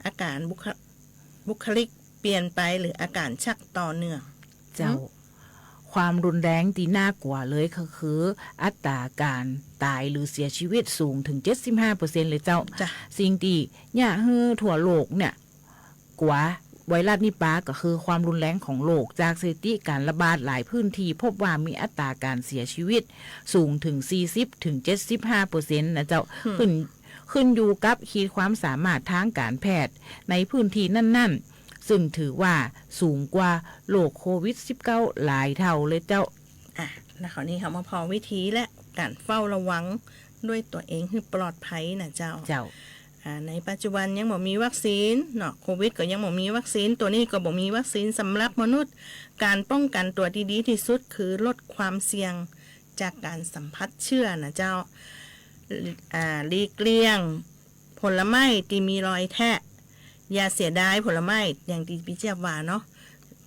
อาก๋านบุค บุคลิกเปลี่ยนไป หรืออาก๋านชักต่อเนื่อง เจ้า หืม ความรุนแรงตี้น่ากลัวเลยก็คืออัตราก๋านต๋ายหรือเสียชีวิตสูงเถิงเจ็ดสิบห้าเปอร์เซ็นต์เลยเจ้า จ้ะ สิ่งตี้เยียะหื้อทั่วโลกเนี่ย กั๋วไวรัสนิปาก็คือความรุนแรงของโรค จากสถิติก๋านระบาดหลายพื้นที่พบว่ามีอัตราก๋านเสียชีวิตสูงเถิงสี่สิบเถิงเจ็ดสิบห้าเปอร์เซ็นต์นะเจ้า อืม ขึ้น ขึ้นอยู่กับขีดความสามารถทางก๋านแพทย์ในพื้นที่นั้นๆ ซึ่งถือว่าสูงกว่าโรคโควิดสิบเก้าหลายเท่าเลยเจ้า อ่ะ แล้วคราวนี้เฮามาผ่อวิธีและก๋านเฝ้าระวังด้วยตั๋วเองหื้อปลอดภัยนะเจ้า เจ้า อ่า ในปัจจุบันยังบ่มีวัคซีนเนาะ โควิดก็ยังบ่มีวัคซีน ตั๋วนี้ก็บ่มีวัคซีนสำหรับมนุษย์ ก๋านป้องกั๋นตั๋วตี้ดีตี้สุดคือลดความเสี่ยงจากก๋านสัมผัสเจื้อนะเจ้า อ่า หลีกเลี่ยงผลไม้ตี้มีรอยแทะ อย่าเสียดายผลไม้ อย่างตี้ปี้เจี๊ยบว่าเนาะ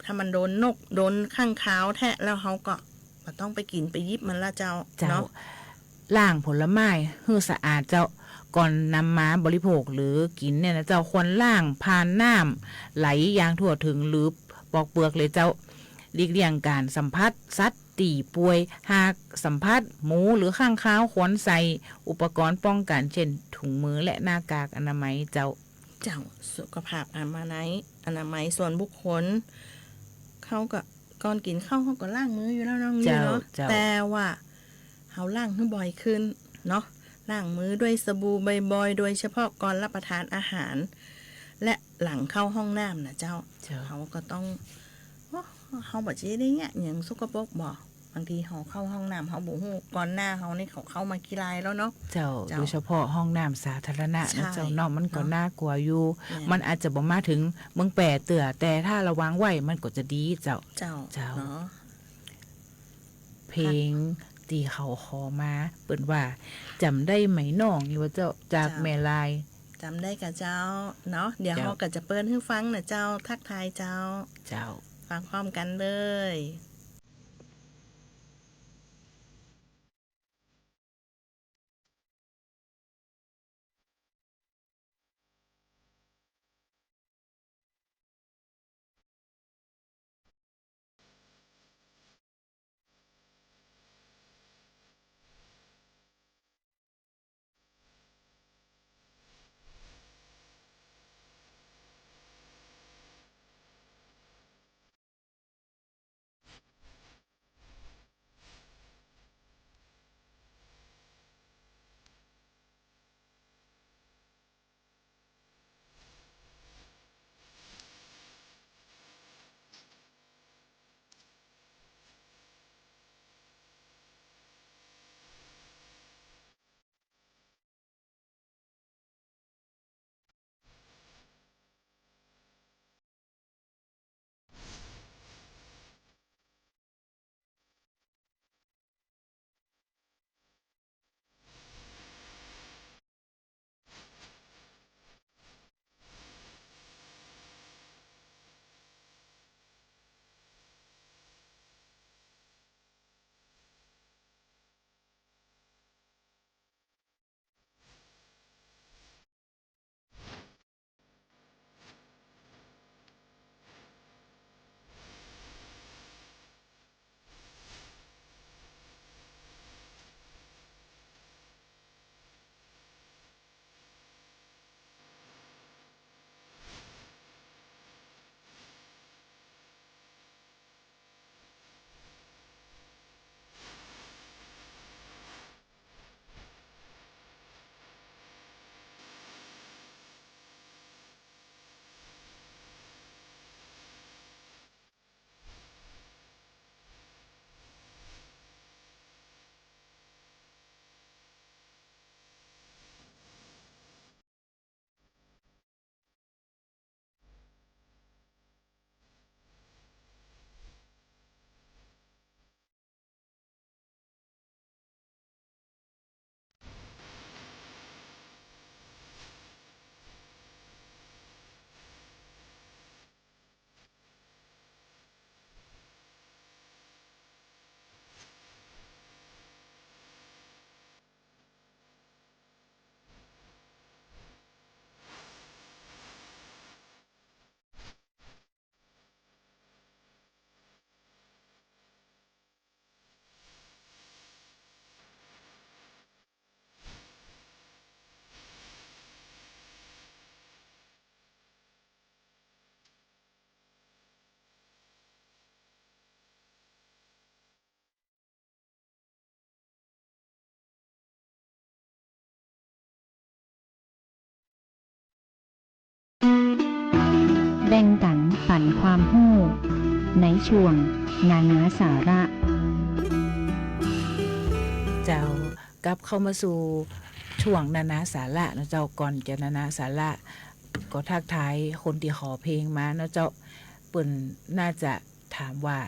ถ้ามันโดนนก โดนค้างคาวแทะแล้ว เฮาก็บ่ต้องไปกิ๋นไปหยิบมันละเจ้า เจ้า เนาะ ล้างผลไม้หื้อสะอาดเจ้า ก่อนนำมาบริโภคหรือกิ๋นเนี่ยนะเจ้า ควรล้างผ่านน้ำไหลอย่างทั่วเถิงหรือปอกเปลือกเลยเจ้า หลีกเลี่ยงก๋านสัมผัสสัตว์ตี้ป่วย หากสัมผัสหมูหรือค้างคาว ควรใส่อุปกรณ์ป้องกั๋น เช่น ถุงมือและหน้ากากอนามัยเจ้า เจ้า สุขภาพอนามัย อนามัยส่วนบุคคล เขาก็ ก่อนกิ๋นข้าวเขาก็ล้างมืออยู่แล้วน้องยุ้ยเนาะ เจ้า เจ้า แต่ว่าเฮาล้างหื้อบ่อยขึ้นเนาะ ล้างมือด้วยสบู่บ่อยๆ โดยเฉพาะก่อนรับประทานอาหาร และหลังเข้าห้องน้ำนะเจ้า เจ้า เฮาก็ต้อง โอ้ เฮาบ่จะได้เยียะหยังสกปรกบ่ บางทีเฮาเข้าห้องน้ำเฮาบ่ฮู้ ก่อนหน้าเฮานี่เขาเข้ามากี่รายแล้วเนาะ เจ้า เจ้า โดยเฉพาะห้องน้ำสาธารณะนะเจ้าเนาะ ใช่ มันก็ เนาะ น่ากลัวอยู่ แม่น มันอาจจะบ่มาเถิงเมืองแป้เตื้อ แต่ถ้าระวังไว้มันก็จะดีเจ้า เจ้า เจ้า เนาะ เพลงตี้เขาขอมา เปิ้นว่า จ๋ำได้ไหมน้อง นี่ว่าเจ้า จาก เจ้า แม่ลาย จ๋ำได้ก่ะเจ้า เนาะ เดี๋ยว เจ้า เฮาก็จะเปิดหื้อฟังนะเจ้า ทักทายเจ้า เจ้า ฟังพร้อมกั๋นเลยแบ่งปั๋นปันความฮู้ ในช่วงนานาสาระ เจ้า กลับเข้ามาสู่ช่วงนานาสาระเนาะเจ้า ก่อนจะนานาสาระ ก็ทักทายคนตี้ขอเพลงมาเนาะเจ้า เปิ้นน่าจะ ถามว่า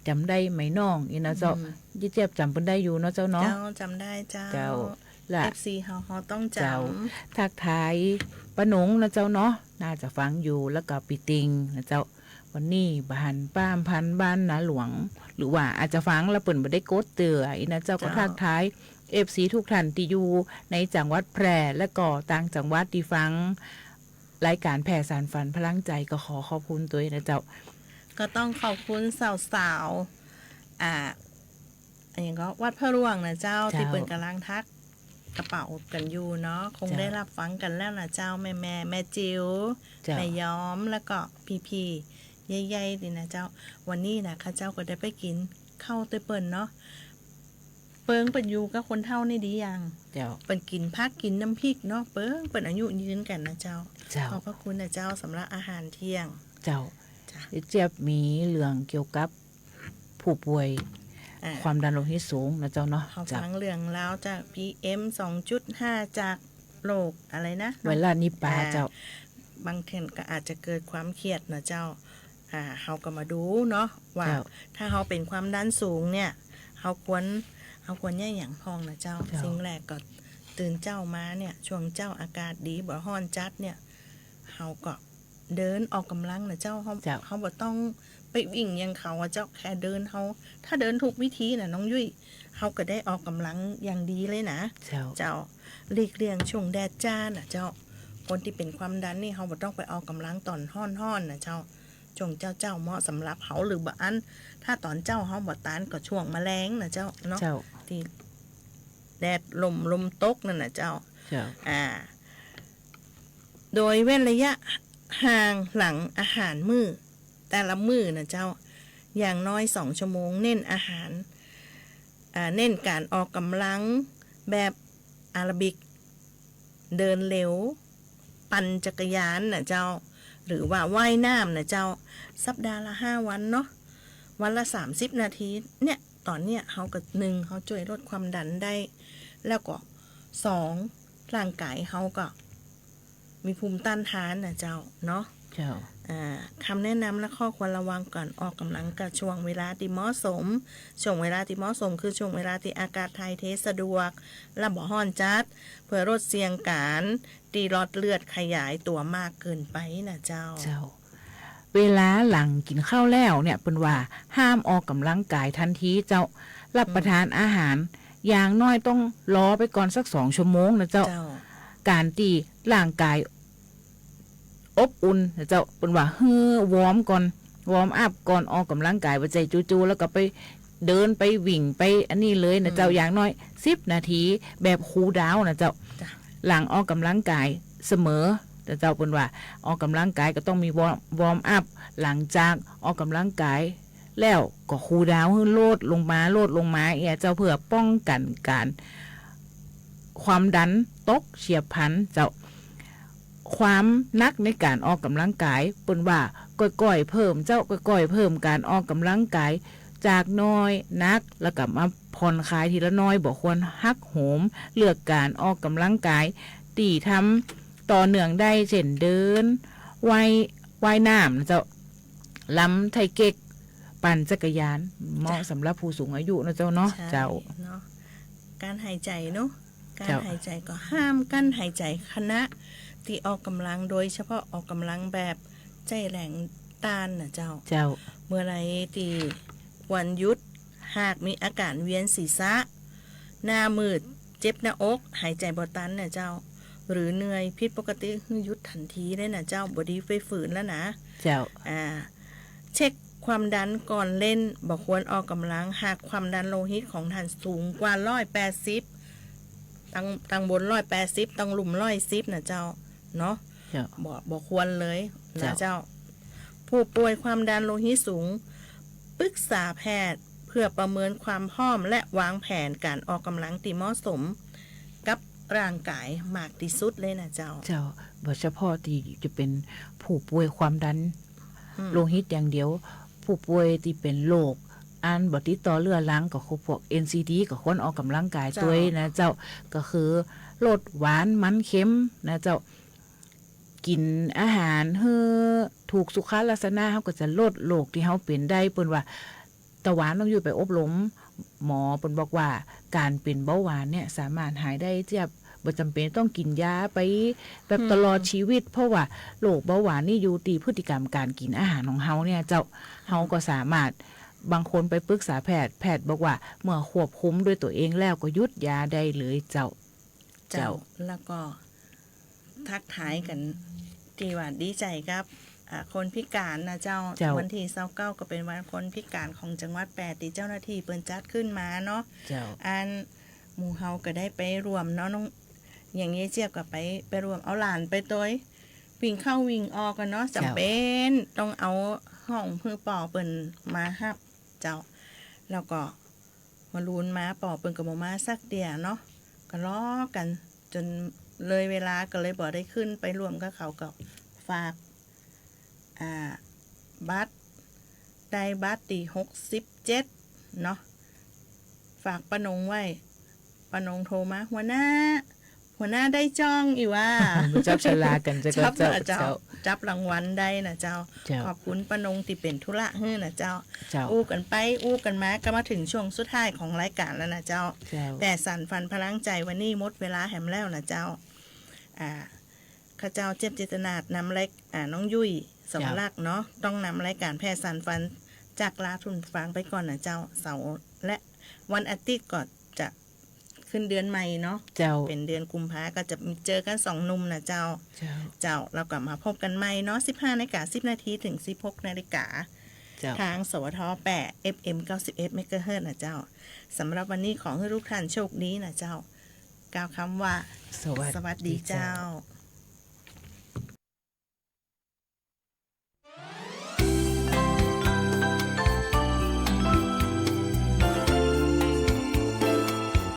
จ๋ำได้ไหมน้อง อี้เนาะเจ้า อืม เจ๊ยบจ๋ำเปิ้นได้อยู่เนาะเจ้าเนาะ เจ้า จ๋ำได้เจ้า เจ้า ละ เอฟซี เฮา เฮาต้องจ๋ำ เจ้า ทักทายป้าหนงเนาะเจ้าเนาะ น่าจะฟังอยู่ แล้วก็ปี้ติงเนาะเจ้า วันนี้บ่หันป้าอำพันธ์บ้านนาหลวง หรือว่าอาจจะฟังแล้วเปิ้นบ่ได้กดเตื้อ อี้เนาะเจ้า เจ้า ก็ทักทาย เอฟซี ทุกท่านตี้อยู่ในจังหวัดแพร่ และก็ต่างจังหวัดตี้ฟัง รายก๋านแผ่สานฝันพลังใจ๋ก็ขอขอบคุณตวยนะเจ้า ก็ต้องขอบคุณสาวๆ อ่า อะหยังก็ วัดพระร่วงนะเจ้า เจ้า ตี้เปิ้นก่ำลังถักกระเป๋ากั๋นอยู่เนาะ คง เจ้า ได้ฮับฟังกั๋นแล้วนะเจ้า แม่ๆ แม่จิ๋ว เจ้า แม่ยอม แล้วก็ปี้ๆ ใหญ่ๆ นี่นะเจ้า วันนี้นะ ข้าเจ้าก็ได้ไปกิ๋นข้าวตวยเปิ้นเนาะ เปิงเปิ้นอยู่กับคนเฒ่านี่ดีอย่าง เจ้า เปิ้นกิ๋นผักกิ๋นน้ำพริกเนาะ เปิงเปิ้นอายุยืนกั๋นนะเจ้า เจ้า ขอบพระคุณนะเจ้า สำหรับอาหารเที่ยง เจ้า จ้ะ เจ๊ยบมีเรื่องเกี่ยวกับผู้ป่วย อ่า ความดันโลหิตสูงนะเจ้าเนาะ เฮา เจ้า ฟังเรื่องราวจาก PM สองจุดห้า จากโรคอะไรนะ ไวรัสนิปา อ่า เจ้า บางท่านก็อาจจะเกิดความเครียดนะเจ้า อ่า เฮาก็มาดูเนาะว่า เจ้า ถ้าเฮาเป๋นความดันสูงเนี่ย เฮาควร เฮาควรเยียะหยังพ่องนะเจ้า เจ้า สิ่งแรกก็ตื่นเจ๊ามาเนี่ย ช่วงเจ๊าอากาศดี บ่ฮ้อนจัดเนี่ย เฮาก็เดินออกกำลังนะเจ้า เฮา เจ้า เฮาบ่ต้องไปวิ่งอย่างเขาอะเจ้า แค่เดินเฮา ถ้าเดินถูกวิธีน่ะน้องยุ้ย เฮาก็ได้ออกกำลังอย่างดีเลยนะ เจ้า เจ้า หลีกเลี่ยงช่วงแดดจ้าน่ะเจ้า คนตี้เป๋นความดันนี่เฮาบ่ต้องไปออกกำลังต๋อนฮ้อนๆ น่ะเจ้า ช่วงเจ๊าๆ เหมาะสำหรับเฮา หรือบ่อั้น ถ้าต๋อนเจ๊าเฮาบ่ต้านก็ช่วงแมลงน่ะเจ้าเนาะ เจ้า ตี้แดดล่ม ลมตกนั่นน่ะเจ้า เจ้า อ่า โดยเว้นระยะห่างหลังอาหารมื้อ แต่ละมื้อน่ะเจ้า อย่างน้อยสองชั่วโมง เน้นอาหาร อ่า เน้นก๋านออกกำลังแบบแอโรบิก เดินเร็ว ปั่นจักรยานน่ะเจ้า หรือว่าว่ายน้ำน่ะเจ้า สัปดาห์ละห้าวันเนาะ วันละสามสิบนาที เนี่ย ต๋อนเนี้ยเฮาก็ หนึ่ง เฮาจ้วยลดความดันได้ แล้วก็ สอง ร่างกายเฮาก็ มีภูมิต้านทานน่ะเจ้าเนาะ เจ้า อ่า กำแนะนำและข้อควรระวังก่อนออกกำลังก็ช่วงเวลาตี้เหมาะสม ช่วงเวลาตี้เหมาะสมคือช่วงเวลาตี้อากาศถ่ายเทสะดวก และบ่ฮ้อนจัด เปื้อลดเสี่ยงก๋านตี้หลอดเลือดขยายตั๋วมากเกินไปน่ะเจ้า เจ้า เวลาหลังกิ๋นข้าวแล้วเนี่ย เปิ้นว่าห้ามออกกำลังกายทันทีเจ้า รับประทานอาหาร อย่างน้อยต้องรอไปก่อนสักสองชั่วโมงนะเจ้า เจ้า ก๋านตี้ร่างกายอบอุ่นนะเจ้า เปิ้นว่าหื้อวอร์มก่อน วอร์มอัพก่อนออกกำลังกาย บ่ใจ้จู่ๆ แล้วก็ไปเดินไปวิ่งไปอันนี้เลยนะเจ้า อืม อย่างน้อยสิบนาทีแบบคูลดาวน์นะเจ้า จ้ะ หลังออกกำลังกายเสมอนะเจ้า เปิ้นว่าออกกำลังกายก็ต้องมีวอร์ม วอร์มอัพ หลังจากออกกำลังกาย แล้วก็คูลดาวน์หื้อลดลงมา ลดลงมาเอี้ยเจ้า เปื้อป้องกั๋นก๋านความดันตกเฉียบพลันเจ้า ความหนักในก๋านออกกำลังกาย เปิ้นว่าก้อยๆ เพิ่มเจ้า ก้อยๆ เพิ่มก๋านออกกำลังกาย จากน้อยหนัก แล้วก็มาผ่อนคลายทีละน้อย บ่ควรหักโหม เลือกก๋านออกกำลังกายตี้ทำต่อเนื่องได้ เช่น เดิน ว่าย ว่ายน้ำนะเจ้า รำไถ่เก๊ก ปั่นจักรยาน เหมาะ จ้ะ สำหรับผู้สูงอายุนะเจ้าเนาะ ใช่ เจ้า เนาะ การหายใจเนาะ การ เจ้า หายใจก็ห้ามกั้นหายใจขณะตี้ออกกำลัง โดยเฉพาะออกกำลังแบบใจ๊แรงต้านน่ะเจ้า เจ้า เมื่อใดตี้ควรหยุด หากมีอาการเวียนศีรษะ หน้ามืด เจ็บหน้าอก หายใจบ่ตันน่ะเจ้า หรือเหนื่อยผิดปกติ หื้อหยุดทันทีเลยน่ะเจ้า บ่ดีไปฝืนแล้วนะ เจ้า อ่า เช็คความดันก่อนเล่น บ่ควรออกกำลัง หากความดันโลหิตของต้านสูงกว่าร้อยแปดสิบ ตัง ตังบนร้อยแปดสิบ ตังลุ่มร้อยสิบน่ะเจ้า เนาะ เจ้า บ่ บ่ควรเลยนะ เจ้า เจ้า ผู้ป่วยความดันโลหิตสูง ปรึกษาแพทย์เพื่อประเมินความพร้อมและวางแผนการออกกำลังตี้เหมาะสมกับร่างกายมากตี้สุดเลยน่ะเจ้า เจ้า บ่เฉพาะตี้จะเป๋นผู้ป่วยความดัน อืม โลหิตอย่างเดียว ผู้ป่วยตี้เป๋นโรคอันบ่ติดต่อเรื้อรัง ก็คือพวก เอ็นซีดี ก็ควรออกกำลังกาย เจ้า ตวยนะเจ้า ก็คือลดหวานมันเค็มนะเจ้า กิ๋นอาหารหื้อถูกสุขลักษณะ เฮาก็จะลดโรคตี้เฮาเป๋นได้ เปิ้นว่า ตะวาน้องยุ้ยไปอบรมหมอ เปิ้นบอกว่าก๋านเป๋นเบาหวานเนี่ยสามารถหายได้เจียบ บ่จ๋ำเป๋นต้องกิ๋นยาไปแบบ อืม ตลอดชีวิต เพราะว่าโรคเบาหวานนี่อยู่ตี้พฤติกรรมก๋านกิ๋นอาหารของเฮาเนี่ยเจ้า เฮาก็สามารถ บางคนไปปรึกษาแพทย์ แพทย์บอกว่าเมื่อควบคุมด้วยตั๋วเองแล้วก็หยุดยาได้เลยเจ้า เจ้า เจ้า แล้วก็ทักทายกั๋นตี้ว่าดีใจ๋กับ อ่า คนพิก๋านนะเจ้า เจ้า วันตี้ซาวเก้าก็เป๋นวันคนพิก๋านของจังหวัดแป้ ตี้เจ้าหน้าตี้เปิ้นจัดขึ้นมาเนาะ เจ้า อันหมู่เฮาก็ได้ไปร่วมเนาะ น้อง อย่างเย้ยเจี๊ยบก็ไป ไปร่วม เอาหลานไปตวย วิ่งเข้าวิ่งออกกั๋นเนาะ เจ้า จ๋ำเป๋นต้องเอาห้องหื้อป้อเปิ้นมาฮับเจ้า แล้วก็ มาลูนมา ป้อเปิ้นก็บ่มาสักเตื้อเนาะ ก็รอกั๋นจ๋นเลยเวลา ก็เลยบ่ได้ขึ้นไปร่วมกับเขา ก็ฝาก อ่า บัตร ได้บัตรตี้หกสิบเจ็ดเนาะ ปากป้านงไว้ ป้านงโทรมา หัวหน้า หัวหน้าได้จ้องอี้หว่า จับฉลากกั๋นเจ้า จับ เจ้า เจ้า เจ้า จับรางวัลได้นะเจ้า เจ้า ขอบคุณป้านงตี้เป๋นธุระหื้อนะเจ้า เจ้า อู้กั๋นไปอู้กั๋นมาก็มาเถิงช่วงสุดท้ายของรายก๋านแล้วนะเจ้า เจ้า แผ่สานฝันพลังใจ๋วันนี้หมดเวลาแหมแล้วนะเจ้า อ่า ข้าเจ้าเจี๊ยบจิตรนาถนำราย อ่า น้องยุ้ย สวรรคเนาะ ต้องนำรายก๋านแผ่สานฝันจากลาท่านฟังไปก่อนนะเจ้า เสาร์และวันอาทิตย์ก็จะขึ้นเดือนใหม่เนาะ เจ้า เป๋นเดือนกุมภาก็จะมีเจอกั๋นสองหนุ่มนะเจ้า เจ้า เจ้า แล้วก็มาพบกั๋นใหม่เนาะ สิบห้านาฬิกาสิบนาทีเถิงสิบหกนาฬิกา เจ้า ตาง สวท แปด เอฟเอ็ม เก้าสิบเอ็ด เมกะเฮิรตซ์นะเจ้า สำหรับวันนี้ขอหื้อทุกท่านโชคดีนะเจ้า กล่าวกำว่า สวัสดี สวัสดีเจ้า เจ้า